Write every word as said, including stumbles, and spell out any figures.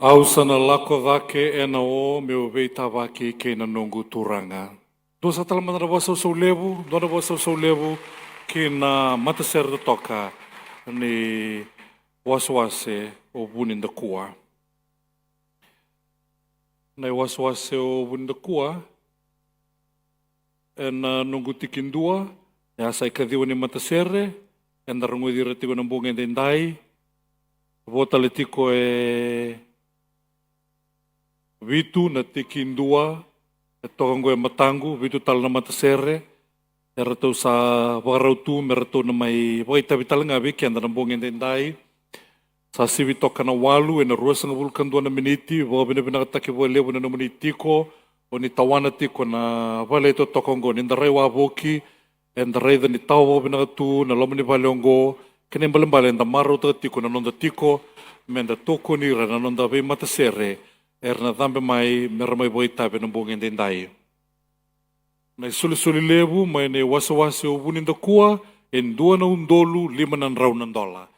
Au sa na lako cake ena o meu veitavaki kei na noqu Turaga. Dua sa tale mada na vakasausau levu, dua na vakasausau levu ki na matasere totoka ni wasewase o Vunidakua. Na iwasewase o Vunidakua ena noqu tikidua, e a sa ikaciwa ni matasere, eda rogoci ira tiko na bogi edaidai. Vo tale tiko e vitu na tikidua e toka oqo e mataqu, vitu tale na matasere, e ratou sa vakarau tu me ratou na mai vakaitavi tale ga vei keda na bogi edaidai. Sa sivi toka na walu ena ruasagavulu ka dua na miniti. Vakavinavinakataki vakalevu na nomuni tiko, o ni tawana tiko na vale totoka oqo, ni da rai wavoki, eda raica ni tawa vakavinaka tu na loma ni vale oqo, kena ibalebale eda marautaka tiko na noda tiko, me da tokoni ira na noda veimatasere, era na cabe mai me ra mai vakaitavi ena bogi edaidai. Na isolisoli levu mai na iwasewase o Vunidakua e dua na udolu lima na drau na dola.